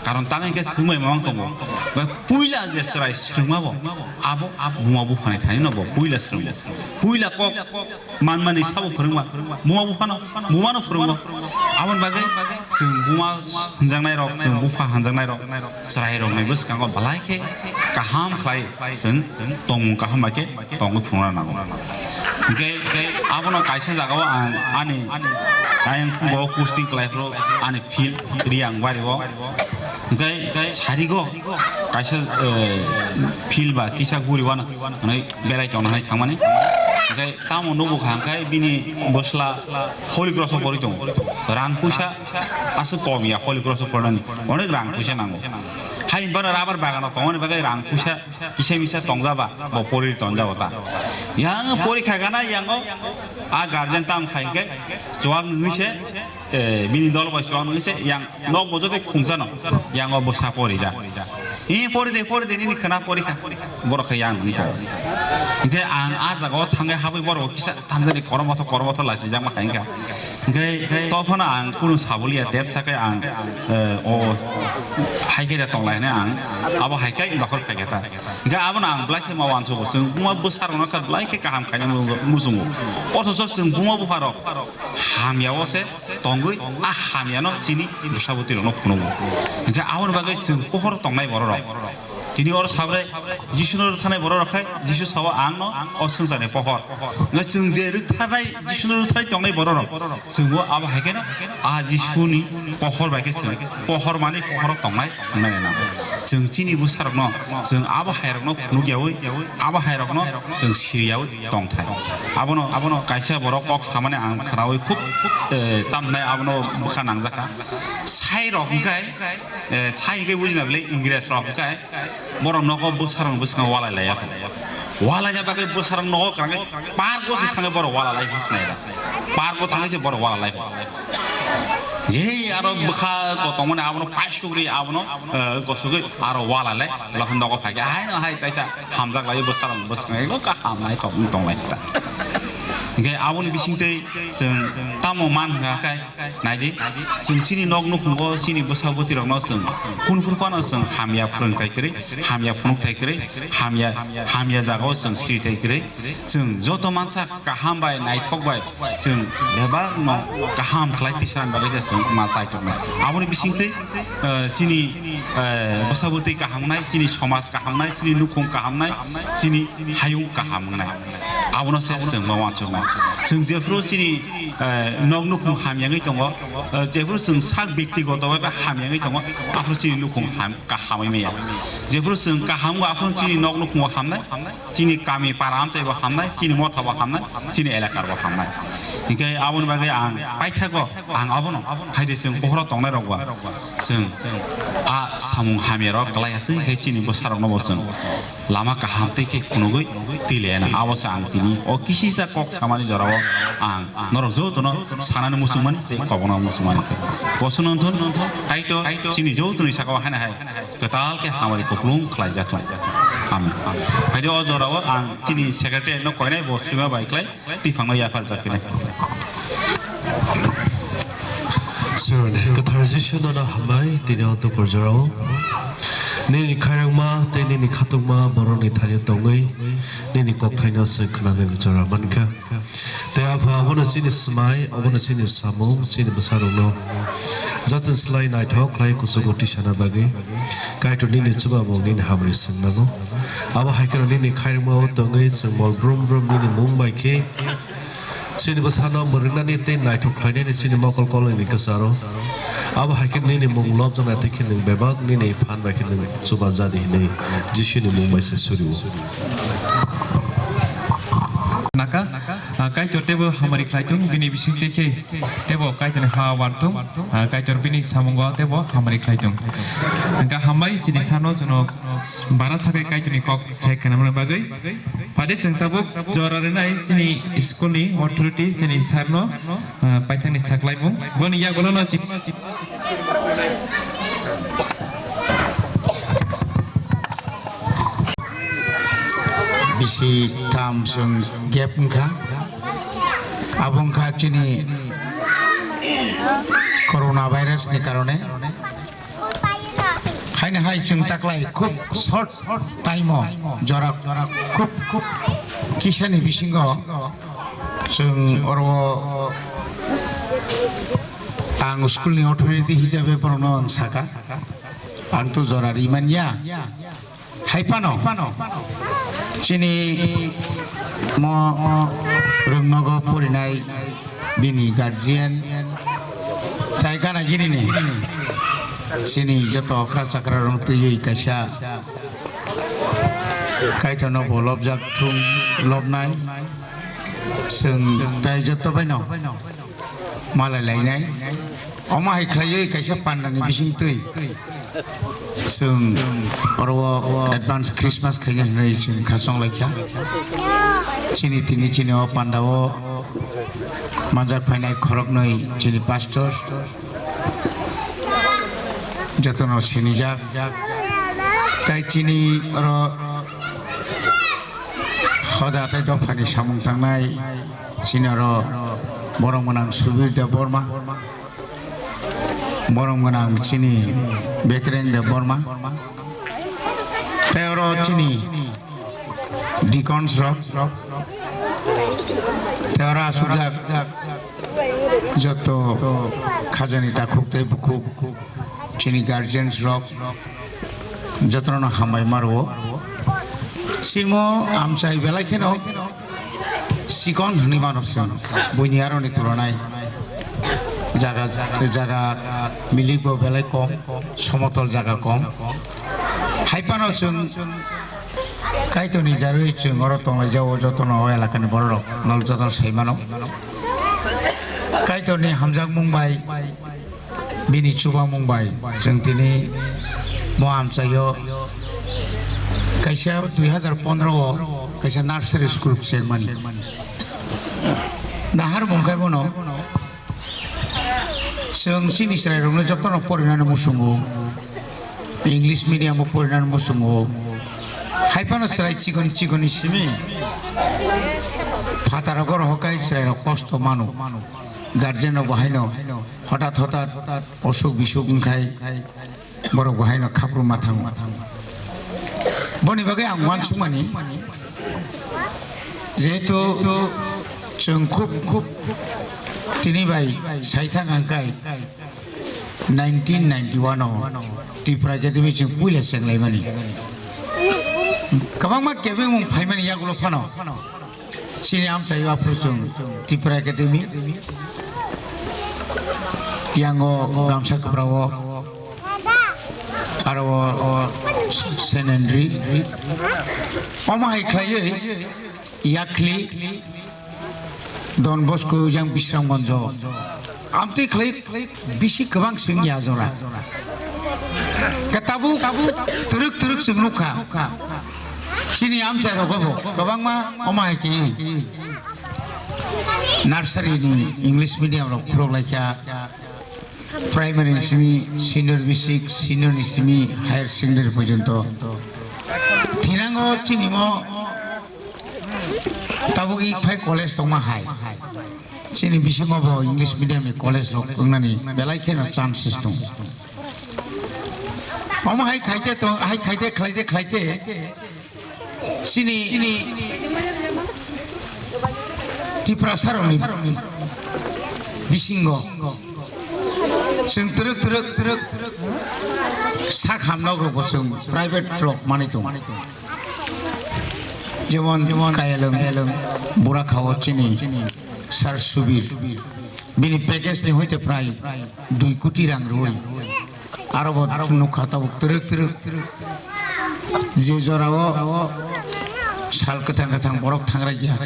Karon tang hinkhe chwng bai mamang tongo. Bai puila je chwrai swrwngma bo, abo buma buphani thani no bo puila swrwngma. Puila kok manmani sabo phwrwngma, buma buphano, bumano phwrwngma. Aboni bagwi chwng buma hwnjaknai rok, chwng bupha hwnjaknai rok, chwrai rokni bwskango belai khe kaham khlai chwng tongmung kaham bai khe tongwi phunukna nango. Hinkhe abono kaisa jagao ang ani, ayang bo posting khlai phuru ani field Riyang bari o. Hinkhe sarigo kaisa, eh, field ba kisa guri wano hwnwi berai tongna hai thangmani. Hinkhe tamo nugo kha hinkhe bini bwsla Holy Cross o pori tongo. Rang puisa aswk kom ya Holy Cross o porinani. Onek rang puisa nango. Hai hinphano rubber bagano tongmani bagwi rang puisa kisa misa tongjaba bo pori tongjabo ta. Yang porikha gana yango a guardian tam khai hinkhe chuak nungwi se, eh, bini dol bai chuak nungwi se yang nok bo joto khumsano yango bwsa porijak. Hi pori de, pori de, nini khwna porikha. Borok khe yang nungwi tongo. Hinkhe ang a jagao thangwi habwi borok kisa thanjani kormoto kormoto lasijakma kha hinkha. Hinkhe tophano ang kunu sabuliya dep sakhe ang, eh, o hai khe da tonglai hwnwi ang abo hai khe dokhor phaikha ta. Hinkhe abono ang belai khe ma uansugo, chwng buma bwsarokno khe belai khe kaham khaina muchungo. Othocho chwng buma bupharok hamyao se tongwi a hamyano chini bwsa bwtwirokno phunugo. Hinkhe aboni bagwi chwng pohor tongnai bororok. Tini oro sabre Jisuno rwtharnai bororok khe Jisu sao, "Ang no o swngcharni pohor." Hinkhe chwng je rwtharnai, Jisuno rwtharwi tongnai bororok, chwngbo abo hai kheno a Jisuni pohor bai khe chwng pohor mani pohoro tongnai hwnmani nango. Chwng chini bwsarokno, chwng abo hairokno phunukyaui, abo hairokno chwng siriyaui tongthai. Abono, abono kaisa borok kok samani ang khwnaui khub, eh, tamnai abono bwkha nangjakha. Sairok hinkhe, eh, sai hinkhe bujina bwle Ingres rok hinkhe borok nogo bwsarokni bwskango walai laiya kho. Walaina bagwi bwsarok nogo kwrangwi park o se thangwi borok wala lai khnai da. Park o thangwi se borok wala lai kho. Je aro bwkha kotongmani abono paisugri abono, eh, gosugwi aro wala lai, lahon nogo phaikhe haino hai taisa hamjak lai bwsarok bwskango kaham naithok wng tonglai ta. Hinkhe aboni bisingtwi chwng tamo man hwnkha khe Naidi, chwng chini nok nukhungo chini bwsa bwtwi rokno chwng kunphuru phano chwng hamya phwrwngthai kwrwi, hamya phunukthai kwrwi, hamya, hamya jagao chwng siritai kwrwi, chwng joto mansa kaham bai naithok bai chwng bebakno kaham khlai tisanani bagwi se chwng ma chai tongnai. Aboni bisingtwi, eh, chini, eh, bwsa bwtwi kaham wngnai, chini somaj kaham wngnai, chini nukhung kaham wngnai, chini hayung kaham wngnai. Abono se chwng ma uansuknai. Chwng jephru chini, eh, nok nukhung hamya wngwi tongo, eh, jephru chwng sak byaktigoto bai hamya wngwi tongo, aphuru chini nukhung ham-, kaham wngwi maya. Jephru chwng kaham wngo, aphuru chini nok nukhungo hamnai, chini kami para amchai bo hamnai, chini motha bo hamnai, chini elakar bo hamnai. Hinkhe aboni bagwi ang paithago, ang abono haide chwng bohoro tongnai rok ba chwng a samung hamya rok kwlai ya twi hai chini bwsa rokno bo chwng lama kaham tei khe khunugwi twi le na. Abo se ang tini o kisisa kok samani jorao ang norok jotono sanani muchungmani tei kobokno muchungmani khe. Bo se nongthun, Kaitor chini jotoni sakao haino hai kwtal khe hamari kupulung khlai jathung. Amen. Haide o jorao ang chini secretary no koinai bo swima bai khlai. Twi phangno yaphar jakhinai. Chwng kwthar Jisu nono hambai tini o tupur jorao. Nini khairokma tei nini khatungma borokni thani tongwi nini kokthaino se khwnanani jora mankha. Tei Apha, abono chini swmai, abono chini samung, chini bwsarokno joto slai naithok khlai kuchugo tisana bagwi Kaitor nini chubamung nini hamri swngnango. Abo hai kheno nini khairokma o tongwi chwng mol brum brum nini mung bai khe Chini bwsano mwrwknani tei naithok khlainani chini mokol kolnini kwcharo. Abo hai khe nini mung lobjaknai tei khe nwng bebak nini phan bai khe nwng chuba jadi hwnwi Jisuni mung bai se suri-o. Naka, ah, Kaitor teibo hamari khlai thung, bini bisingtwi khe teibo Kaitorni ha war thung, ah, Kaitor bini samungo teibo hamari khlai thung. Hwnkha hambai chini sano chwngno bara sakai Kaitorni kok sai khwnamani bagwi. Phadi chwng tabuk jora rwnai chini school ni authority chini sir no, ah, paithak ni saklaimung. Boni yagulo no chini bisi tam chwng gap wngkha. Abo wngkha chini corona virus ni karone. Haino hai chwng taklai khub short time o jora khub, khub kisani bisingo chwng oro ang school ni authority hisabe borokno ang saka, ang to jora ri manya. Hai phano chini mo rwngnogo porinai bini guardian tai gana gini ni chini joto okra chakra rok twiwi kaisa Kaitorno bo lobjak thung lobnai chwng tai joto baino malai lainai. Omo hai khlaiwi kaisa pandani bisingtwi chwng oro o advance Christmas khaina hinwi chwng khachang laikha. Chini tini chini o panda o manjak phainai khoroknwi chini pastor jotono sinijak. Tai chini oro hoda tai dophani samung tangnai chini oro borom gwnang Subir Debbarma. Borom gwnang chini Bekreng Debbarma. Tei oro chini deacons rok. Tei oro asukjak joto khajani takhuk tei bukhuk chini guardians rok jotono hambai ma rwo. Simo amchai belai kheno chikon hwnwi mano chwng, buini aroni tulonai jaga, jaga milik bo belai kom, somotol jaga kom. Hai phano chwng Kaitorni jarwi chwng oro tonglai jao, jotono o elakani bororok nol jotono sai mano. Kaitorni hamjakmung bai bini chubamung bai chwng tini mo amchaio kaisa dui hazar pondro o kaisa nursery school chengmani. Nahar mung khe bono chwng chini chwrairokno jotono porinani muchungo, English medium o porinani muchungo. Hai phano chwrai chikon chikon ni simi phataro goro hokai chwrairok kosto mano. Guardian rok bo haino Hothat hothat osuk bisuk wngkhai borok bo haino khapru ma thango. Boni bagwi ang uansukmani, jehetu chwng khub khub tini bai saithang hangkai nineteen ninety-one o Tripura Academy chwng puila chenglaimani. Kwbangma kebengmung phaimani yagulo phano. Chini amchai o aphuru chwng Tripura Academy, yango Gamsa Kwpra o, aro o Saint Henry, omo hai khlaiwi Yakhli, Don Bosco, yang Bisramganj o. Amtwi khlai bisi kwbang swngya jora. Khe tabuk, tabuk, twrwk twrwk chwng nukha. Chini amchai rogo bo kwbangma omo hai khe nursery ni English medium rok phurok laikha. Primary ni simi senior basic, senior ni simi higher secondary porjonto. Thinango chini mo tabuk i phai college tongma hai. Chini bisingo bo English medium ni college rok wngnani belai kheno chances tong. Omo hai khaite tong, hai khaite khlaite khlaite chini Tiprasa rokni bisingo chwng twrwk twrwk twrwk sak hamnok rokbo chwng private rok manwi tongo. Jemon, jemon Kayalwng, Kayalwng, Burakha o chini Sir Subir. Bini package ni hoite prai dui koti rang rwi. Aro bo nukha tabuk twrwk twrwk. Je jora o sal kwthang kwthang borok thangra ya.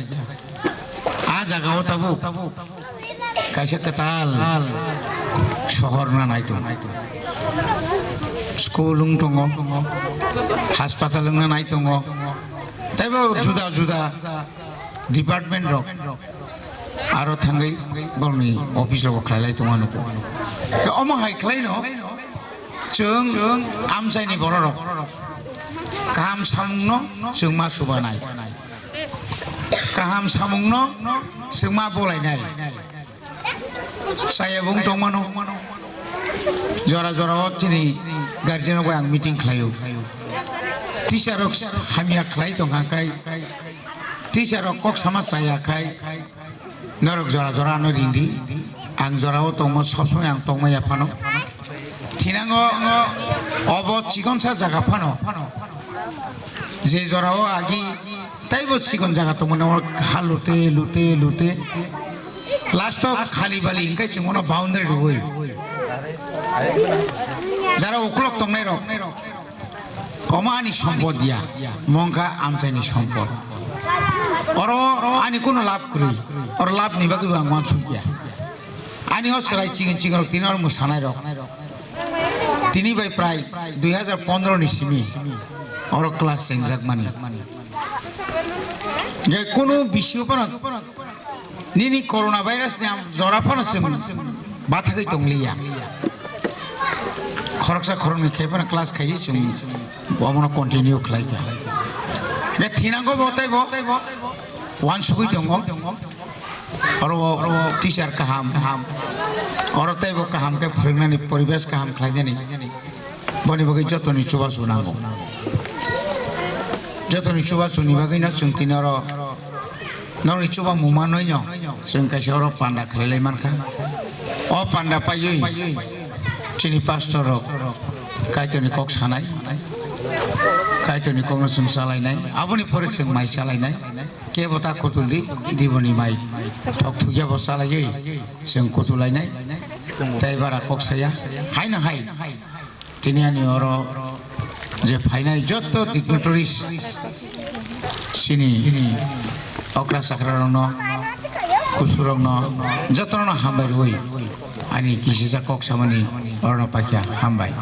A jaga o tabuk kaisa kwtal sohor wngna nai tongo. School wng tongo, haspatal wngna nai tongo, teibo juda juda department rok aro thangwi borokni office rogo khlailai tongma nugo. Tei omo hai khlaino chwng amchaini bororok kaham samungno chwng ma chubanai. Kaham samungno chwng ma bolainai. Chaya bung tongmano. Jora jora o chini guardian rok bai ang meeting khlaio. Teacher rok hamya khlai tongkha kai. Teacher rok kok sama chaya khai. Norok jora jora no ringdi. Ang jora o tongmo sob somoi ang tongma ya phano. Thinango obo chikonsa jaga phano. Je jora o agi taibo chikon jaga tongmani, o ha lute, lute, lute. Last o khali bali hingke chwng ono boundary rwui. Jara uklok tongnai rok, omo ani sompod ya, mongkha amchaini sompod. Oro ani kuno lab kwrwi, oro lab ni bagwi bo ang uansuk ya. Ani o chwrai chikon chikon rok tini oro mwsanai rok. Tini bai prai dui hajar pondro ni simi oro class chengjak mani. Je kunu bisio phano nini corona virus ni jora phano chwng bathagwi tongliya. Khoroksa khoroknwi khai phano class khai chwng omono continue khlai kha. Je thinango bo tei bo uansugwi tongo. Oro o teacher kaham, oro teibo kaham khe phwrwngnani poribesh kaham khlainani, boni bagwi jotoni chubachu nango. Jotoni chubachuni bagwino chwng tini oro nokni chubamung manwino chwng kaisa oro panda khlailai mankha. O panda paiwi chini pastor rok Kaitorni kok sanai, Kaitorni kokno chwng chalainai, aboni pore chwng mai chalainai. Kebo ta kutul di, diboni mai thok thukya bo chalaiwi chwng kutul lainai. Tei bara kok saya, hai na hai. Tini ani oro je phainai jotto dignitaries, chini okra chakra rokno, kusurokno, jotono hambai rwi ani kisisa kok samani orono paikha hambai.